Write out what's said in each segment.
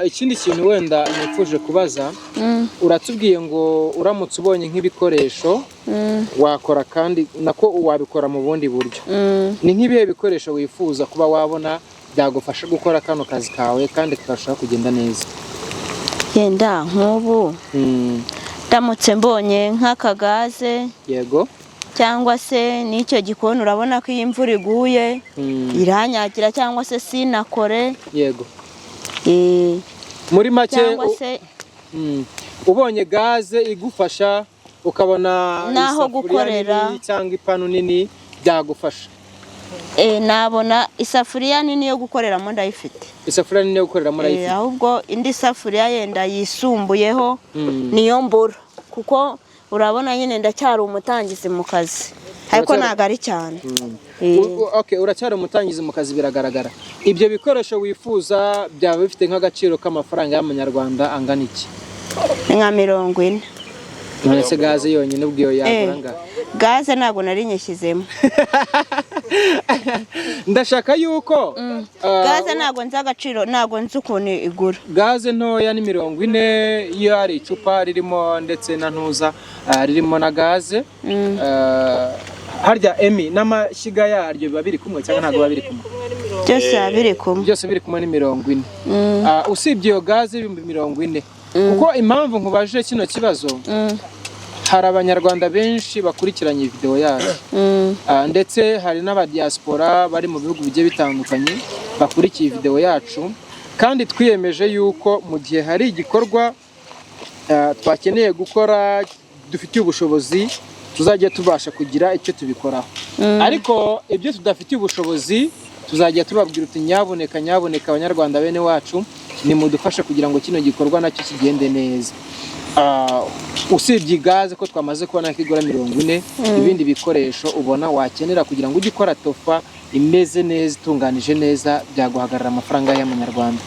Ikindi kintu wenda nifuje kubaza, uratubwiye ngo uramutse ubonye nk'ibikoresho wakora, kandi nako wabikora mu bundi buryo. Ni nk'ibihe bikoresho wifuza kuba wabona byagufasha gukora kano kazi kawe kandi kakarushaho kugenda neza? Yenda nk'ubu ndamutse mbonye nk'akagaze cyangwa se n'icyo gikoni, urabona ko iyo imvura iguye iranyagira cyangwa se sinakore. Muri make cyangwa se ubonye gaze igufasha, ukabona n'aho isafuriya gukorera. nini cyangwa ipanu nini, byagufasha. Nabona isafuriya nini yo gukoreramo, ndayifite. Isafuriya nini yo gukoreramo urayifite. Ahubwo indi safuriya yenda yisumbuyeho niyo mbura, kuko urabona nyine ndacyari umutangizi mu kazi, ariko ntabwo ari cyane. Okay, uracyari umutangizi mu kazi, biragaragara. Ibyo bikoresho wifuza byaba bifite nk'agaciro k'amafaranga y'amanyarwanda angana iki? Ni nka 40. None se gaze yonyine ubwo iyo yagura angahe? Gaze ntabwo nari nyishyizemo. Ndashaka yuko Gaze ntabwo nzi agaciro, ntabwo nzi ukuntu igura. Gaze ntoya ni 40, iyo hari icupa ririmo ndetse na ntuza, ririmo na gaze. Harya emi n'amashyiga yaryo biba biri kumwe cyangwa ntabwo biba biri kumwe? Byose biba biri kumwe. Byose biri kumwe ni 40. Usibye iyo gaze 40,000, kuko impamvu nkubajije kino kibazo, hari Abanyarwanda benshi bakurikiranye iyi video yacu, ndetse hari n'abadiaspora bari mu bihugu bigiye bitandukanye bakurikiye video yacu, kandi twiyemeje yuko mu gihe hari igikorwa twakeneye gukora dufitiye ubushobozi, tuzajya tubasha kugira icyo tubikoraho, ariko ibyo tudafitiye ubushobozi tuzajya tubabwira uti: "Nyabuneka, nyabuneka, Abanyarwanda bene wacu, nimudufashe kugira ngo kino gikorwa nacyo kigende neza." Usibye gaze ko twamaze kubona ko igura 40, ibindi bikoresho ubona wakenera kugira ngo ujye ukora tofu imeze neza, itunganije neza, byaguhagarara amafaranga y'amanyarwanda?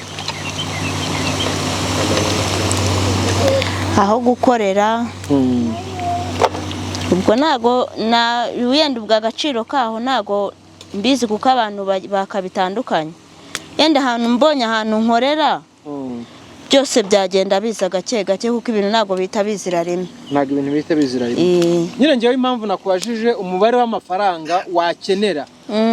Aho gukorera, ubwo ntago na wenda ubwo agaciro kaho ntago mbizi, kuko abantu bakabitandukanye. Yenda ahantu mbonye ahantu nkorera, byose byagenda biza gake gake, kuko ibintu ntabwo bihita bizira rimwe. Ntabwo ibintu bihita bizira rimwe. Nyine ngewe impamvu nakubajije umubare w'amafaranga wakenera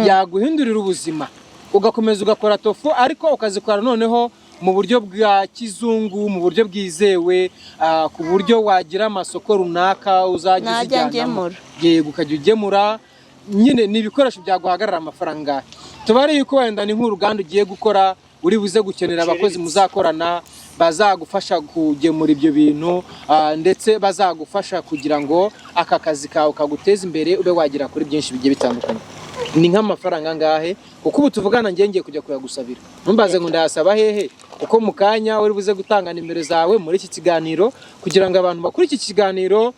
yaguhindurira ubuzima, ugakomeza ugakora tofu, ariko ukazikora noneho mu buryo bwa kizungu, mu buryo bwizewe, ku buryo wagira amasoko runaka uzajya Najya uzijyanamo. ngemura. Yego, ukajya ugemura. Nyine ni ibikoresho byaguhagarara amafaranga tubare yuko wenda ni nk'uruganda ugiye gukora, uri buze gukenera abakozi muzakorana bazagufasha kugemura ibyo bintu, ndetse bazagufasha kugira ngo aka kazi kawe kaguteze imbere, ube wagera kuri byinshi bigiye bitandukanye. Ni nk'amafaranga angahe? Kuko ubu tuvugana ngiye ngiye kujya kuyagusabira. Ntumbaze ngo ndayasaba hehe, kuko mu kanya uri buze gutanga nimero zawe muri iki kiganiro kugira ngo abantu bakuri iki kiganiro,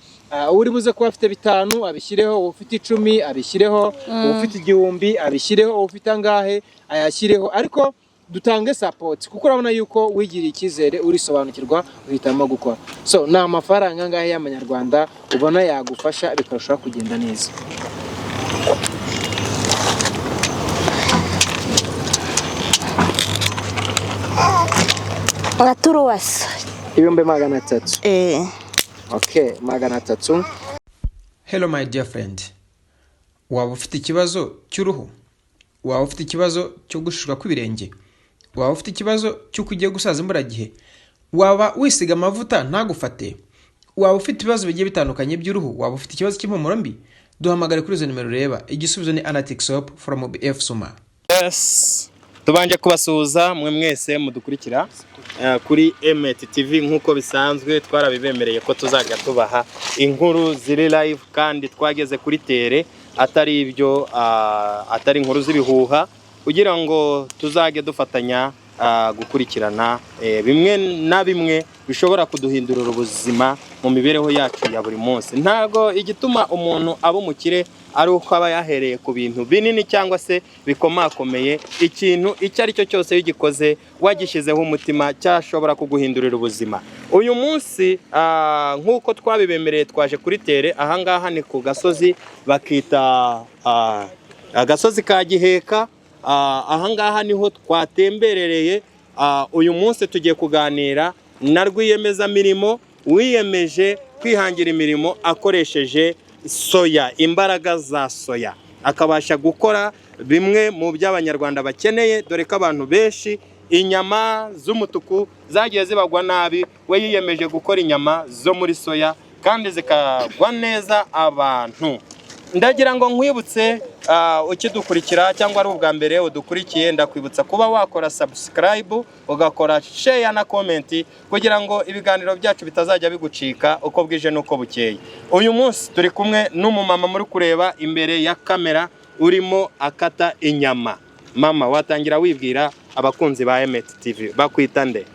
uri buze kuba afite 5 abishyireho, ufite 10 abishyireho, ufite 1000 abishyireho, ufite angahe ayashyireho, ariko dutange support, kuko urabona yuko wigiriye icyizere, urisobanukirwa, uhitamo gukora. So ni amafaranga angahe y'amanyarwanda ubona yagufasha bikarushaho kugenda neza? Nka turuwasa. 300,000? Eh. Okay, 300. Hello my dear friend. Waba ufite ikibazo cy'uruhu? Waba ufite ikibazo cyo gushishwa kw'ibirenge? Waba ufite ikibazo cy'uko ugiye gusaza imburagihe? Waba wisiga amavuta ntagufate? Waba ufite ibibazo bigiye bitandukanye by'uruhu? Waba ufite ikibazo cy'impumuro mbi? Duhamagare kuri izo nimero ureba. Igisubizo ni Anatic Soap from BF Suma. Yes. Tubanje kubasuhuza mwe mwese mudukurikira kuri Emet TV. Nk'uko bisanzwe twarabibemereye ko tuzajya tubaha inkuru ziri live, kandi twageze kuri terrain, atari ibyo, atari inkuru z'ibihuha, kugira ngo tuzajye dufatanya gukurikirana bimwe na bimwe bishobora kuduhindurira ubuzima mu mibereho yacu ya buri munsi. Ntago igituma umuntu aba umukire ari uko aba yahereye ku bintu binini cyangwa se bikomakomeye. Ikintu icyo ari cyo cyose iyo ugikoze wagishyizeho umutima, cyashobora kuguhindurira ubuzima. Uyu munsi, nk'uko twabibemereye, twaje kuri terrain. Ahangaha ni ku gasozi bakita agasozi ka Giheka. Ahangaha niho twatemberereye. Uyu munsi tugiye kuganira na rwiyemezamirimo wiyemeje kwihangira imirimo akoresheje soya, imbaraga za soya, akabasha gukora bimwe mu byo Abanyarwanda bakeneye, dore ko abantu benshi inyama z'umutuku zagiye zibagwa nabi. We yiyemeje gukora inyama zo muri soya kandi zikagwa neza abantu. Ndagira ngo nkwibutse, ukidukurikira cyangwa ari ubwa mbere udukurikiye, ndakwibutsa kuba wakora subscribe, ugakora share na comment, kugira ngo ibiganiro byacu bitazajya bigucika uko bwije n'uko bukeye. Uyu munsi turi kumwe n'umumama muri kureba imbere ya kamera urimo akata inyama. Mama, watangira wibwira abakunzi ba Emet TV, bakwita nde?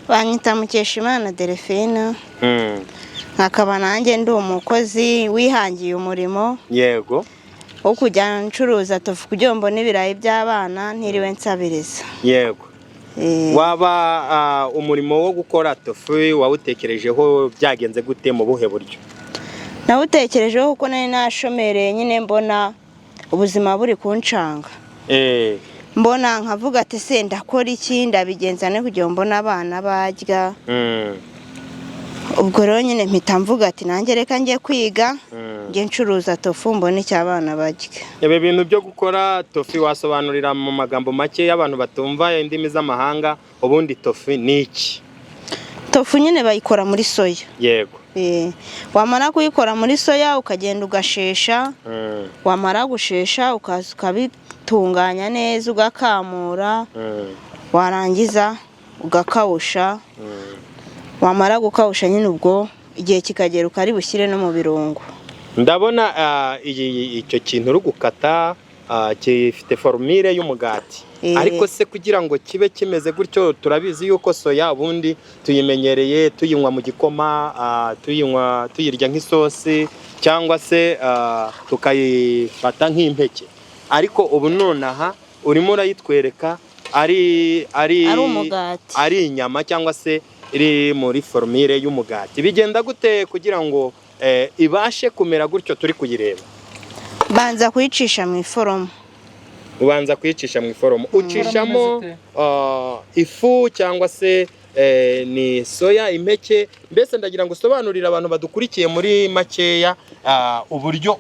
Banyita Mukeshimana Delphine, nkakaba nanjye ndi umukozi wihangiye umurimo wo kujya ncuruza tofu kugira ngo mbone ibirayi by'abana ntiriwe nsabiriza. Waba umurimo wo gukora tofu wawutekerejeho byagenze gute, mu buhe buryo? Nawutekerejeho kuko nari nashomereye nyine, mbona ubuzima buri kuncanga, mbona nkavuga ati: "Se ndakora iki, ndabigenza ne kugira ngo mbone abana barya?" Ubwo rero nyine mpita mvuga ati: "Nanjye reka njye kwiga, njye ncuruza tofu mbone icyo abana barya." Ibi bintu byo gukora tofu, wasobanurira mu magambo make y'abantu batumva indimi z'amahanga, ubundi tofu ni iki? Tofu nyine bayikora muri soya. Wamara kuyikora muri soya, ukagenda ugashesha. Wamara gushesha, ukaza ukabitunganya neza, ugakamura. Warangiza ugakawusha. Wamara gukawusha nyine, ubwo igihe kikagera ukari bushyire no mu birungo. Ndabona icyo kintu uri gukata gifite formule y'umugati. Ariko se kugira ngo kibe kimeze gutyo, turabizi yuko soya ubundi tuyimenyereye tuyinywa mu gikoma, tuyinywa, tuyirya nk'isosi, cyangwa se tukayifata nk'impeke, ariko ubu nonaha urimo urayitwereka ari Ari umugati. ari inyama cyangwa se iri muri formule y'umugati. Bigenda gute kugira ngo ibashe kumera gutyo turi kuyireba? Banza kuyicisha mu iforomo. Ubanza kuyicisha mu iforomo, ucishamo Iforomo imeze ifu cyangwa se ni soya impeke? Mbese ndagira ngo usobanurire abantu badukurikiye muri makeya uburyo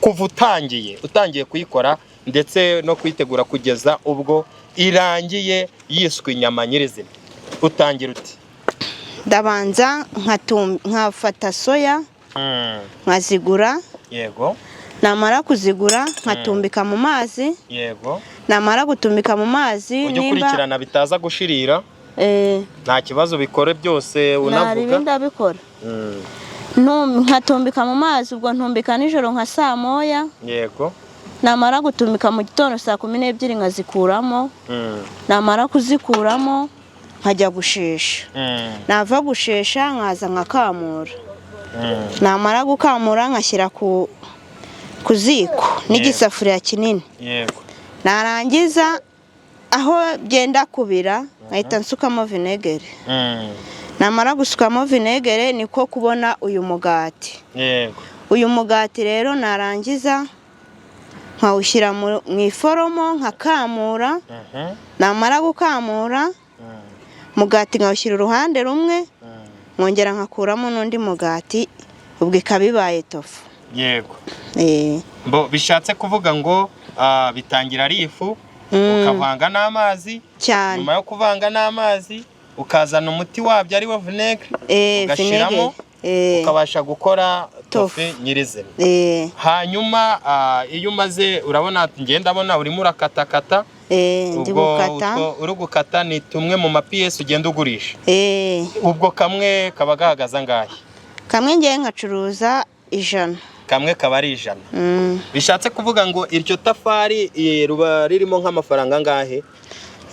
kuva utangiye kuyikora ndetse no kuyitegura kugeza ubwo irangiye yiswe inyama nyirizina, utangira uti? Ndabanza nkafata soya, nkazigura. Namara kuzigura, nkatumbika mu mazi. Namara gutumbika mu mazi, Ujye nimba ukurikirana bitaza gushirira. Nta kibazo, bikore byose nari unavuga. Ndabikora. Nkatumbika mu mazi, ubwo ntumbika nijoro nka saa 1. Namara gutumbika, mu gitondo saa 12 nkazikuramo. Namara kuzikuramo, nkajya gushesha. Nava gushesha, nkaza nkakamura. Namara gukamura, nkashyira ku ziko n'igisafuriya kinini. Narangiza, aho byenda kubira, nkahita nsukamo vinegere. Namara gusukamo vinegere, niko kubona uyu mugati. Uyu mugati rero narangiza nkawushyira mu iforomo, nkakamura. Namara gukamura, mugati nkawushyira uruhande rumwe, nkongera nkakuramo n'undi mugati, ubwo ikaba ibaye tofu. Bo bishatse kuvuga ngo bitangira ari ifu, ukavanga n'amazi. Cyane. Nyuma yo kuvanga n'amazi, ukazana umuti wabyo ari wo vinegere, ugashyiramo, Vinegere. ukabasha gukora Tofu. tofu nyirizina. Hanyuma iyo umaze, urabona ngenda ndabona urimo urakatakata. Ndi Ubwo gukata. utwo uri gukata ni tumwe mu mapiyesi ugenda ugurisha? Eh. Ubwo kamwe kaba gahagaze angahe? Kamwe ngiye nkacuruza 100. Kamwe kaba ari 100. Bishatse kuvuga ngo iryo tafari ruba ririmo nk'amafaranga angahe?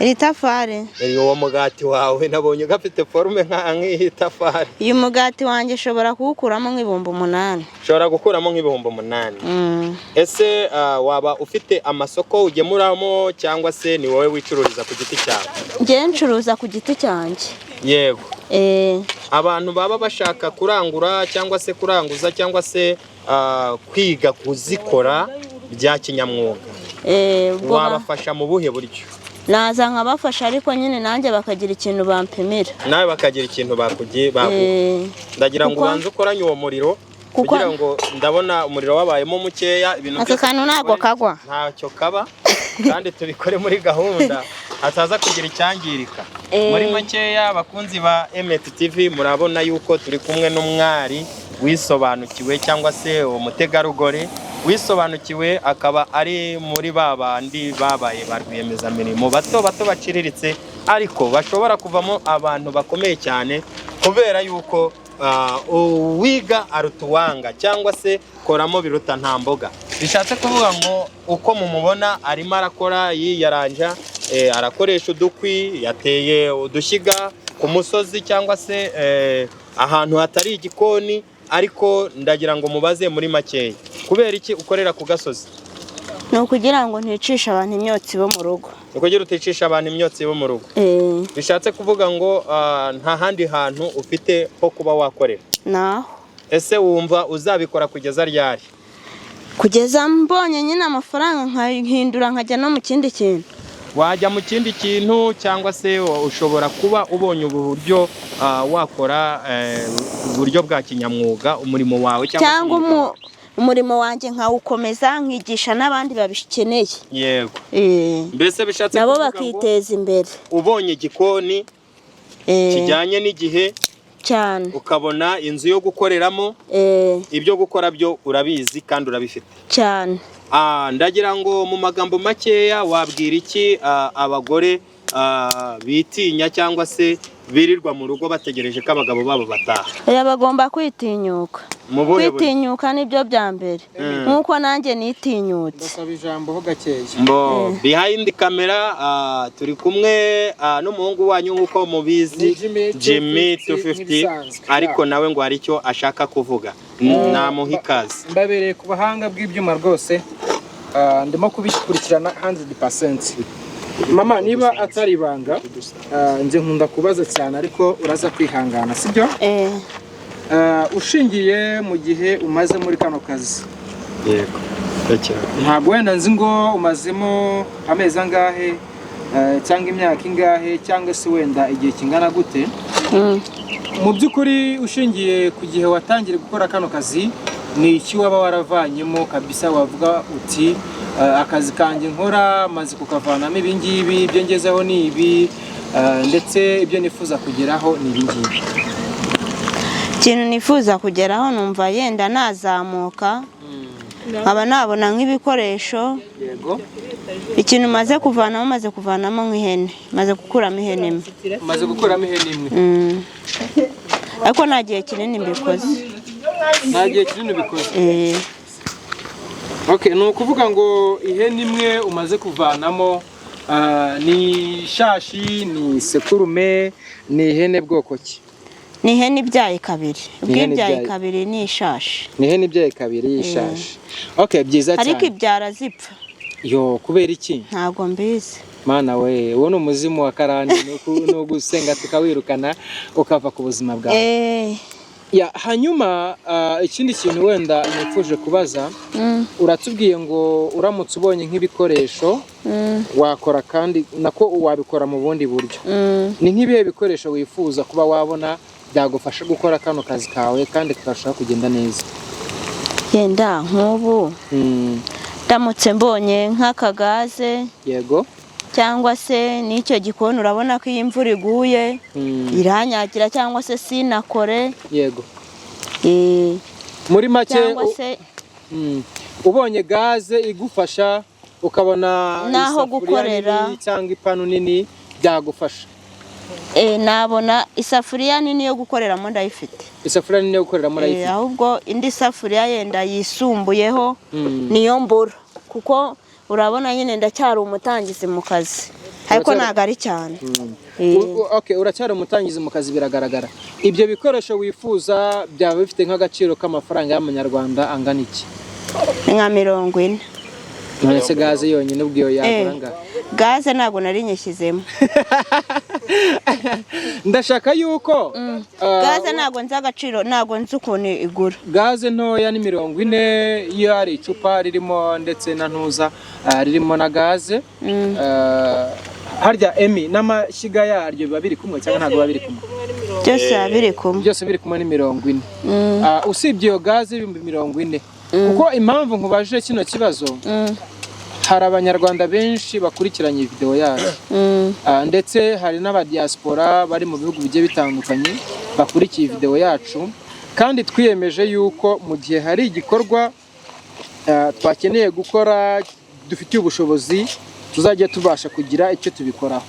Iri tafari? Uwo mugati wawe nabonye gafite forme nk'iyi tafari. Uyu mugati wanjye ushobora kuwukuramo nk'8,000. Ushobora gukuramo nk'8,000? Mm. Ese waba ufite amasoko ugemuramo cyangwa se ni wowe wicururiza ku giti cyawe? Ngewe ncuruza ku giti cyanjye. Abantu baba bashaka kurangura cyangwa se kuranguza cyangwa se kwiga kuzikora bya kinyamwuga, Ubwo wabafasha mu buhe buryo? Naza nkabafasha, ariko nyine nanjye bakagira ikintu bampimira. Nawe bakagira ikintu bakugiye baguha. Ndagira ngo ubanze ukoranye uwo muriro kugira ngo ndabona umuriro wabayemo mukeya, ibintu Aka byose kantu ntabwo tubikore- kagwa. Ntacyo kaba, kandi tubikore muri gahunda, hataza kugira icyangirika. Muri makeya, abakunzi ba Emet TV, murabona yuko turi kumwe n'umwari wisobanukiwe, cyangwa se umutegarugori wisobanukiwe, akaba ari muri ba bandi babaye ba rwiyemezamirimo bato bato baciriritse, ariko bashobora kuvamo abantu bakomeye cyane, kubera yuko uwiga aruta uwanga, cyangwa se koramo biruta nta mboga. Bishatse kuvuga ngo uko mumubona arimo arakora yiyaranja, arakoresha udukwi, yateye udushyiga ku musozi cyangwa se ahantu hatari igikoni. Ariko ndagira ngo mubaze muri makeya, kubera iki ukorera ku gasozi? Ni ukugira ngo nticishe abantu imyotsi bo mu rugo. Ni ukugira uticisha abantu imyotsi bo mu rugo. Bishatse kuvuga ngo nta handi hantu ufite ho kuba wakorera? Naho. Ese wumva uzabikora kugeza ryari? Kugeza mbonye nyine amafaranga, nkahindura nkajya no mu kindi kintu. Wajya mu kindi kintu, cyangwa se ushobora kuba ubonye ubu buryo wakora uburyo bwa kinyamwuga umurimo wawe cyangwa se cyangwa umwuga wawe. Umurimo wanjye nkawukomeza, nkigisha n'abandi babikeneye. Yego, mbese bishatse nabo kuvuga ngo bakiteza imbere. Ubonye igikoni kijyanye n'igihe, Cyane. ukabona inzu yo gukoreramo, ibyo gukora byo urabizi kandi urabifite. Cyane. Ndagira ngo mu magambo makeya wabwira iki abagore bitinya cyangwa se birirwa mu rugo bategereje ko abagabo babo bataha? Oya, bagomba kwitinyuka. Mu buhe buryo? Kwitinyuka nibyo bya mbere, nk'uko nanjye nitinyutse. Ndasaba ijambo ho gakeya. Mbo behind camera turi kumwe n'umuhungu wanyu nk'uko mubizi, Ni Jimmy Jimmy 250, 250, nk'ibisanzwe. ariko nawe ngo hari icyo ashaka kuvuga, namuha ikaze. Mbabereye ku buhanga bw'ibyuma rwose. Ndimo kubikurikirana 100%. Mama, niba atari ibanga, nje nkunda kubaza cyane, ariko uraza kwihangana, sibyo? Eh. Ushingiye mu gihe umaze muri kano kazi, Yego. Ntabwo wenda nzi ngo umazemo amezi angahe, cyangwa imyaka ingahe, cyangwa se wenda igihe kingana gute. Mu by'ukuri, ushingiye ku gihe watangiye gukora kano kazi, ni iki waba waravanyemo kabisa wavuga uti: "Akazi kanjye nkora maze kukavanamo ibi ngibi, ibyo ngezeho ni ibi, ndetse ibyo nifuza kugeraho ni ibi ngibi"? Ikintu nifuza kugeraho, numva yenda nazamuka nkaba nabona nk'ibikoresho. Ikintu maze kuvanamo, maze kuvanamo nk'ihene, maze gukuramo ihene imwe. Umaze gukuramo ihene imwe? Mm. Ariko nta gihe kinini mbikoze. Nta gihe kinini ubikoze? Eh. Okay, ni ukuvuga ngo ihene imwe umaze kuvanamo, ni ishashi, ni sekurume, ni ihene bwoko ki? Ni ihene ibyaye kabiri. Ubwo Ihene ibyaye ibyaye- kabiri ni ishashi. Ni ihene ibyaye kabiri y'ishashi. Okay, byiza Ariko cyane. ibyara zipfa. Yo, kubera iki? Ntabwo mbizi. Mana we, uwo ni umuzimu wa karande, ni ugusenga tukawirukana ukava ku buzima bwawe. Ya, hanyuma ikindi kintu wenda nifuje kubaza, uratubwiye ngo uramutse ubonye nk'ibikoresho wakora, kandi nako wabikora mu bundi buryo. Ni nk'ibihe bikoresho wifuza kuba wabona byagufasha gukora kano kazi kawe kandi kakarushaho kugenda neza? Yenda nk'ubu ndamutse mbonye nk'akagaze cyangwa se n'icyo gikoni, urabona ko iyo imvura iguye iranyagira, cyangwa se sinakore. Muri make Cyangwa se ubonye gaze igufasha, ukabona n'aho isafuriya gukorera. nini cyangwa ipanu nini, byagufasha. Nabona isafuriya nini yo gukoreramo, ndayifite. Isafuriya nini yo gukoreramo urayifite? Ahubwo indi safuriya yenda yisumbuyeho niyo mbura, kuko urabona nyine ndacyari umutangizi mu kazi, ariko ntabwo ari cyane. Okay, uracyari umutangizi mu kazi, biragaragara. Ibyo bikoresho wifuza byaba bifite nk'agaciro k'amafaranga y'amanyarwanda angana iki? Ni nka 40. None se gaze yonyine ubwo iyo yagura angahe? Gaze ntabwo nari nyishyizemo. Ndashaka yuko Gaze ntabwo nzi agaciro, ntabwo nzi ukuntu igura. Gaze ntoya ni 40, iyo hari icupa ririmo ndetse na ntuza, ririmo na gaze. Harya emi n'amashyiga yaryo biba biri kumwe cyangwa ntabwo biba biri kumwe? Byose biba biri kumwe. Byose biri kumwe ni 40. Usibye iyo gaze 40,000, kuko impamvu nkubajije kino kibazo, hari abanyarwanda benshi bakurikiranye video yacu, ndetse hari n'abadiaspora bari mu bihugu bigiye bitandukanye bakurikiye video yacu, kandi twiyemeje yuko mu gihe hari igikorwa twakeneye gukora dufitiye ubushobozi, tuzajya tubasha kugira icyo tubikoraho.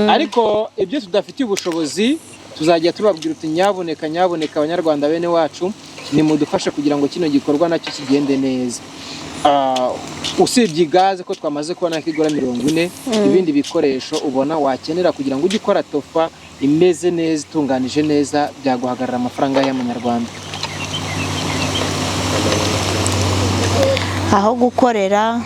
Ariko ibyo tudafitiye ubushobozi, tuzajya tubabwira uti nyabuneka nyabuneka abanyarwanda bene wacu, nimudufashe kugira ngo kino gikorwa nacyo kigende neza. Usibye gaze ko twamaze kubona ko igura 40, ibindi bikoresho ubona wakenera kugira ngo ujye ukora tofu imeze neza, itunganije neza, byaguhagarara amafaranga y'amanyarwanda? Aho gukorera,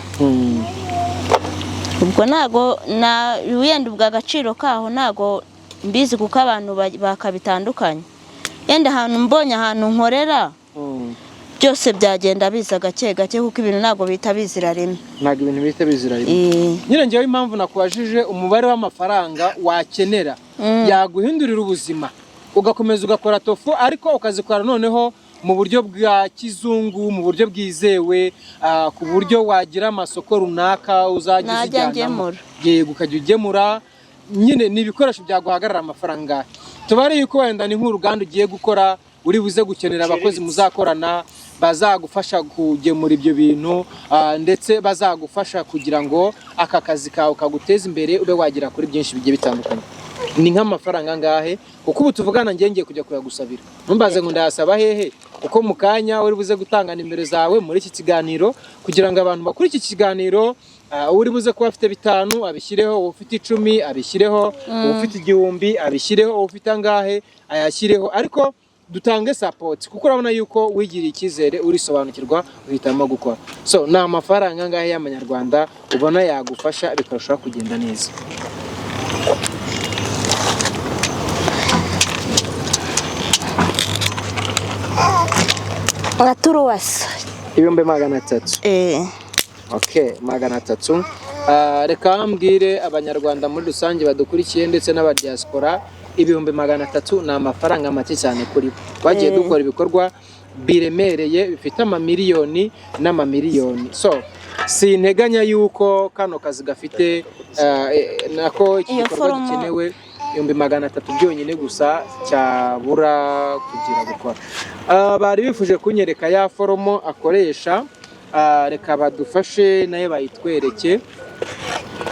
ubwo ntago na wenda ubwo agaciro kaho ntago mbizi, kuko abantu bakabitandukanye. Yenda ahantu mbonye ahantu nkorera, byose byagenda biza gake gake, kuko ibintu ntabwo bihita bizira rimwe. Ntabwo ibintu bihita bizira rimwe. Nyine ngewe impamvu nakubajije umubare w'amafaranga wakenera yaguhindurira ubuzima, ugakomeza ugakora tofu, ariko ukazikora noneho mu buryo bwa kizungu, mu buryo bwizewe, ku buryo wagira amasoko runaka uzajya Najya uzijyanamo. ngemura. Yego, ukajya ugemura. Nyine ni ibikoresho byaguhagarara amafaranga. Tubare yuko wenda ni nk'uruganda ugiye gukora, uri buze gukenera abakozi muzakorana, bazagufasha kugemura ibyo bintu, ndetse bazagufasha kugira ngo aka kazi kawe kaguteze imbere, ube wagera kuri byinshi bigiye bitandukanye. Ni nk'amafaranga angahe? Kuko ubu tuvugana ngiye ngiye kujya kuyagusabira. Ntumbaze ngo ndayasaba hehe, kuko mu kanya uri buze gutanga nimero zawe muri iki kiganiro, kugira ngo abantu bakuri iki kiganiro, uri buze kuba afite 5 abishyireho, ufite 10 abishyireho, ufite 1000 abishyireho, ufite angahe ayashyireho, ariko dutange support, kuko urabona yuko wigiriye icyizere, urisobanukirwa, uhitamo gukora. So ni amafaranga angahe y'amanyarwanda ubona yagufasha bikarushaho kugenda neza? Nka turuwasa. 300,000? Okay, 300. Reka mbwire abanyarwanda muri rusange badukurikiye ndetse n'abadiaspora, 300,000 ni amafaranga make cyane kuri bo. Twagiye dukora ibikorwa biremereye bifite amamiliyoni n'amamiliyoni. So sinteganya yuko kano kazi gafite nako iki Iyo gikorwa foromo- gikenewe 300,000 byonyine gusa cyabura kugira gukora. Bari bifuje kunyereka ya foromo akoresha. Reka badufashe nayo bayitwereke.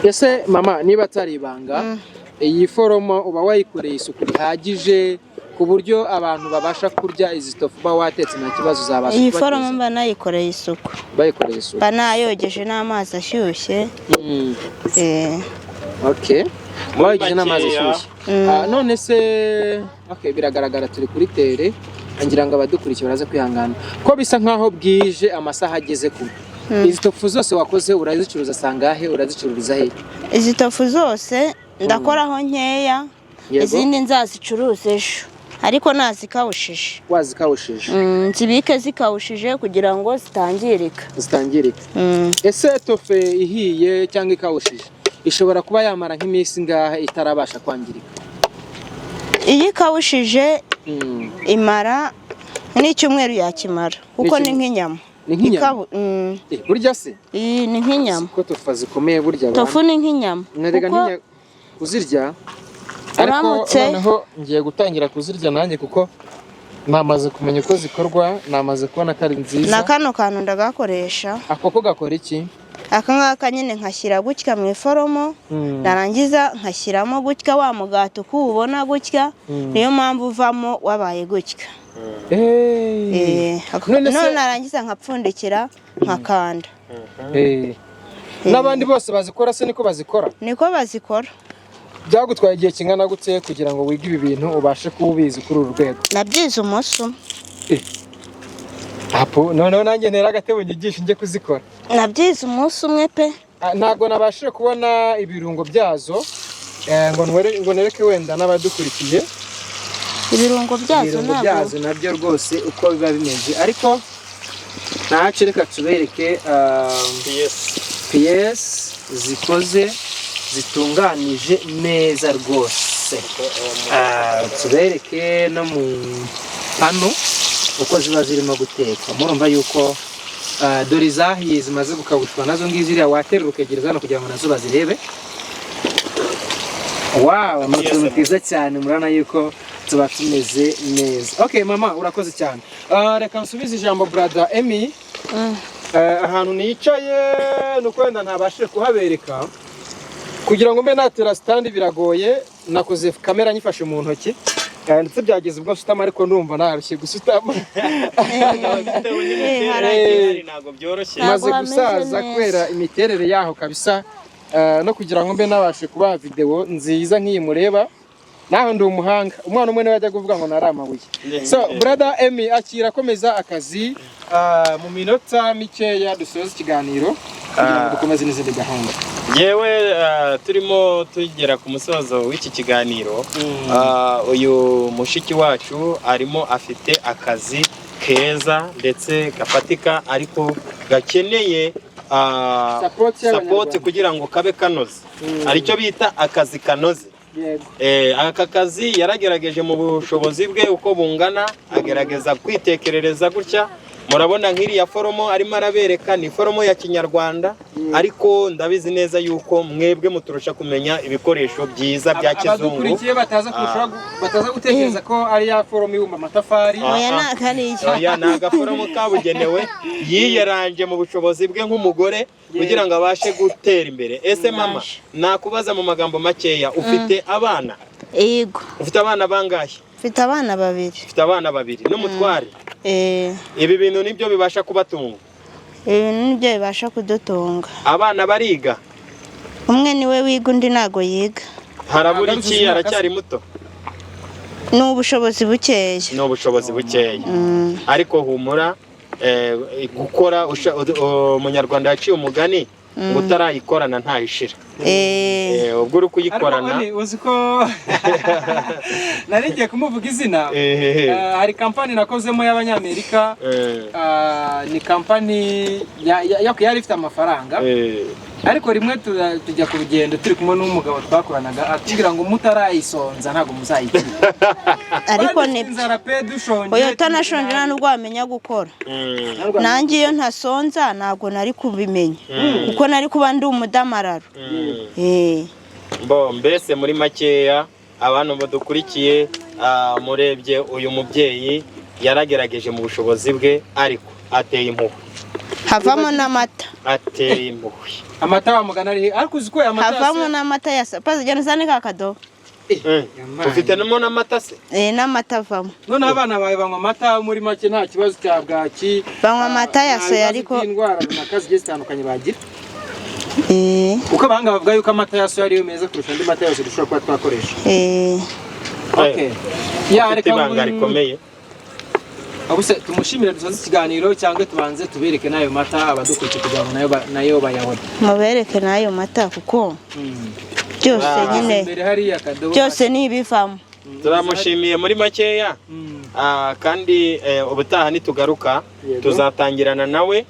Ese mama, niba atari ibanga, iyi foromo uba wayikoreye isuku rihagije ku buryo abantu babasha kurya izi tofu uba watetse nta kibazo zabasha Iyi kubateza? foromo mba nayikoreye isuku. Bayikoreye isuku. Mba nayogeje n'amazi ashyushye. Okay, Muri wayogeje n'amazi makeya. ashyushye. None se, okay, biragaragara turi kuri tere, ngira ngo abadukurikiye baraza kwihangana ko bisa nkaho bwije, amasaha ageze kure. Izi tofu zose wakoze urazicuruza sangahe? Urazicururiza he? Izi tofu zose ndakoraho nkeya, izindi nzazicuruza ejo, ariko nazikawushije. Wazikawushije? Nzibike zikawushije kugira ngo zitangirika. Zitangirika. Ese tofe ihiye cyangwa ikawushije ishobora kuba yamara nk'iminsi ingahe itarabasha kwangirika? Iyo ikawushije imara n'icyumweru yakimara, kuko ni nk'inyama. Ni nk'inyama? Burya se? Iyi ni nk'inyama. Ko tofu zikomeye burya ba. Tofu ni nk'inyama. Narega Kuko ntinya kuzirya, ariko Uramutse- noneho ngiye gutangira kuzirya nanjye, kuko namaze kumenya uko zikorwa, namaze kubona ko ari Na nziza. kano kantu ndagakoresha. Ako ko gakora iki? Aka ngaka nyine nkashyira gutya mu iforomo, narangiza nkashyiramo gutya wa mugati uko uwubona gutya, niyo mpamvu uvamo wabaye gutya. None se- None narangiza nkapfundikira, nkakanda. N'abandi bose bazikora se niko bazikora? Niko bazikora. Byagutwaye igihe kingana gute kugira ngo wige ibi bintu, ubashe kuba ubizi kuri uru rwego? Nabyize umunsi umwe. Apo noneho nanjye ntera agatebo nyigishe njye kuzikora. Nabyize umunsi umwe pe. Ntabwo nabashije kubona ibirungo byazo, ngo nereke wenda n'abadukurikiye. Ibirungo byazo Ibirungo ntabwo byazo nabyo rwose uko biba bimeze, ariko ntacyo, reka tubereke piyesi zikoze Zitunganije neza rwose. Tubereke no mu panu uko ziba zirimo gutekwa. Murumva yuko dore izahiye zimaze gukabushwa nazo ngizi. Iriya waterura ukegereza hano kugira ngo nazo bazirebe. Wow, ni utuntu twiza cyane. Murabona yuko tuba tumeze neza. Okay mama, urakoze cyane. Reka nsubize ijambo brother Emmy. Ahantu nicaye ni uko wenda ntabashije kuhabereka kugira ngo mbe natera stand biragoye. Nakoze kamera nyifashe mu ntoki, ndetse byageze ubwo nsutama, ariko ndumva narushye gusutama. Bitewe n'imiterere ihari ntabwo byoroshye. Ntabwo Maze hameze gusaza neza. kubera imiterere yaho kabisa, no kugira ngo mbe nabashe kubaha videwo nziza nk'iyi mureba. Naho ndi umuhanga, umwana umwe niwe ajya kuvuga ngo nari amabuye. So brother Emmy, akira, akomeza akazi. Mu minota mikeya dusoza ikiganiro kugira ngo dukomeze n'izindi gahunda. Yewe, turimo tugera ku musozo w'iki kiganiro. Uyu mushiki wacu arimo afite akazi keza ndetse gafatika, ariko gakeneye Support y'Abanyarwanda. support kugira ngo kabe kanoze. Aricyo bita akazi kanoze. Aka kazi yaragerageje mu bushobozi bwe uko bungana, agerageza kwitekerereza gutya. Murabona nk'iriya foromo arimo arabereka ni foromo ya kinyarwanda, ariko ndabizi neza yuko mwebwe muturusha kumenya ibikoresho byiza bya kizungu. Abadukurikiye bataza kurushaho bataza gutekereza ko ari ya foromo ibumba amatafari. Oya, ntabwo ari iyo. Oya, ni agaforomo kabugenewe yiyaranje mu bushobozi bwe nk'umugore kugira ngo abashe gutera imbere. Ese mama, nakubaza mu magambo makeya, ufite abana? Yego. Ufite abana bangahe? Mfite abana babiri. Ufite abana babiri n'umutware? Eh. Ibi bintu nibyo bibasha kubatunga? Ibintu nibyo bibasha kudutunga. Abana bariga? Umwe niwe wiga, undi ntabwo yiga. Harabura Ntabwo iki? ari Aracyari muto? Ni ubushobozi bukeya. Ni ubushobozi bukeya. Ariko humura, gukora umunyarwanda yaciye umugani ngo utarayikorana ntayishira. Ubwo uri Ariko kuyikorana. Oni, uzi ko nari ngiye kumuvuga izina? Hari kampani nakozemo y'Abanyamerika. Ni kampani yari ifite amafaranga, ariko rimwe tujya ku rugendo turi kumwe n'umugabo twakoranaga, atubwira ngo mutarayisonza ntabwo muzayikira. Ariko Twari dufite ni inzara pe, dushonje. Oya, utanashonje nta nubwo wamenya gukora. Nanjye iyo ntasonza ntabwo nari kubimenya, kuko nari kuba ndi umudamararo. Bo mbese muri makeya, abantu badukurikiye, murebye uyu mubyeyi yaragerageje mu bushobozi bwe, ariko ateye impuhwe. Havamo n'amata. Ateye impuhwe. Amata wa mugana ari he? Ariko uzi ko aya mata Havamo n'amata ya pazi, genda uzane ka kadobo. Ufite namo n'amata se? Eh, n'amata avamo. Noneho abana bawe banywa amata, muri make nta kibazo cya bwaki? Banywa amata ya Nta soya bibazo ariko by'indwara runaka zigiye zitandukanye bagira? Kuko abahanga bavuga yuko amata ya soya ariyo meza kurusha andi mata yose dushobora kuba twakoresha. Okay. Ya, Ufite reka ibanga rikomeye. Ubuse tumushimire dusoze ikiganiro, cyangwa tubanze tubereke n'ayo mata abadukurikiye kugira ngo nayo bayabone? Mubereke n'ayo mata kuko byose nyine Imbere hariya akadobo. Byose ni ibivamo. Turamushimiye muri makeya. Kandi ubutaha nitugaruka tuzatangirana nawe,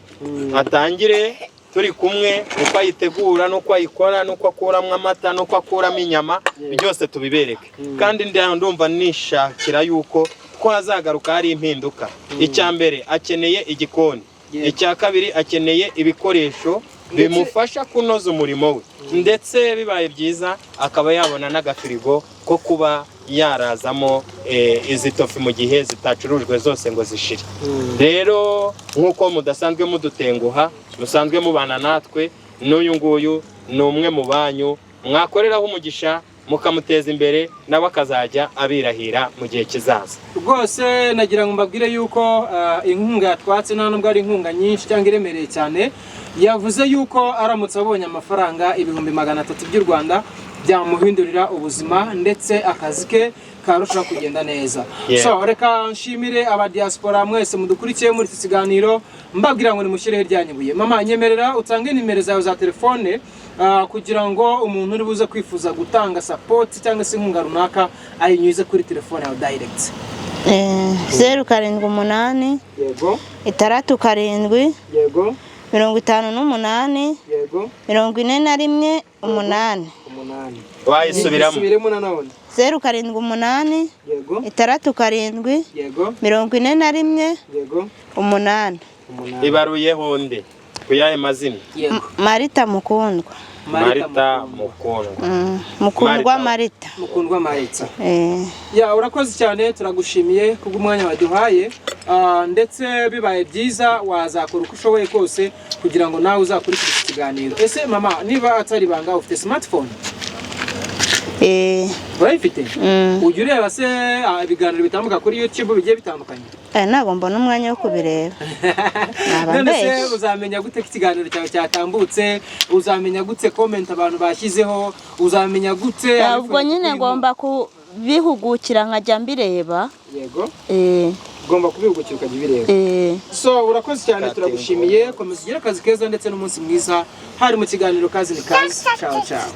atangire turi kumwe uko ayitegura n'uko ayikora n'uko akuramo amata n'uko akuramo inyama, byose tubibereke. Kandi ndumva nishakira yuko twazagaruka hari impinduka. Icya mbere akeneye igikoni. Icya kabiri akeneye ibikoresho bimufasha kunoza umurimo we, ndetse bibaye byiza akaba yabona n'agafirigo ko kuba yarazamo izi tofi mu gihe zitacurujwe zose ngo zishire. Rero nk'uko mudasanzwe mudutenguha, musanzwe mubana natwe, n'uyu nguyu ni umwe mu banyu mwakoreraho umugisha mukamuteza imbere, nawe akazajya abirahira mu gihe kizaza. Rwose nagira ngo mbabwire yuko inkunga yatwatse nta nubwo ari inkunga nyinshi cyangwa iremereye cyane. Yavuze yuko aramutse abonye amafaranga 300,000 by'u Rwanda byamuhindurira ubuzima, ndetse akazi ke karushaho kugenda neza. So reka nshimire abadiaspora mwese mudukurikiye muri iki kiganiro, mbabwira ngo nimushyireho iryanyibuye. Mama, nyemerera utange nimero zawe za telefone, kugira ngo umuntu uri buze kwifuza gutanga support cyangwa se inkunga runaka ayinyuze kuri telefone yawe direct. 078 67 58 41 8. Umunani. Wayisubiramo. Isubiremo nanone. 078. Yego. 67. Yego. 41. Yego. 8. Umunani. Ibaruyeho undi ku yahe mazina? Yego. Marita Mukundwa. Marita Mukundwa. Mukundwa Marita. Marita. Mukundwa Marita. Eh. Ya, urakoze cyane, turagushimiye kubw'umwanya waduhaye. Ndetse bibaye byiza wazakora uko ushoboye kose kugira ngo nawe uzakurikire iki kiganiro. Ese mama, niba atari ibanga, ufite smartphone? Eh. Urayifite? Mm. Ujya ureba se ibiganiro bitambuka kuri YouTube bigiye bitandukanye? Ntabwo mbona umwanya wo kubireba. Naba None se mbeshye. uzamenya gute ko ikiganiro cyawe cyatambutse? Uzamenya gute comment abantu bashyizeho? Uzamenya gute Ya, ubwo nyine ngomba kubihugukira nkajya mbireba. Yego. Eh. Ugomba kubihugukira ukajya ubireba. Eh. So urakoze cyane, turagushimiye. Komeza ugire akazi keza ndetse n'umunsi mwiza. Hari mu kiganiro Kazi ni Kazi. Ciao ciao.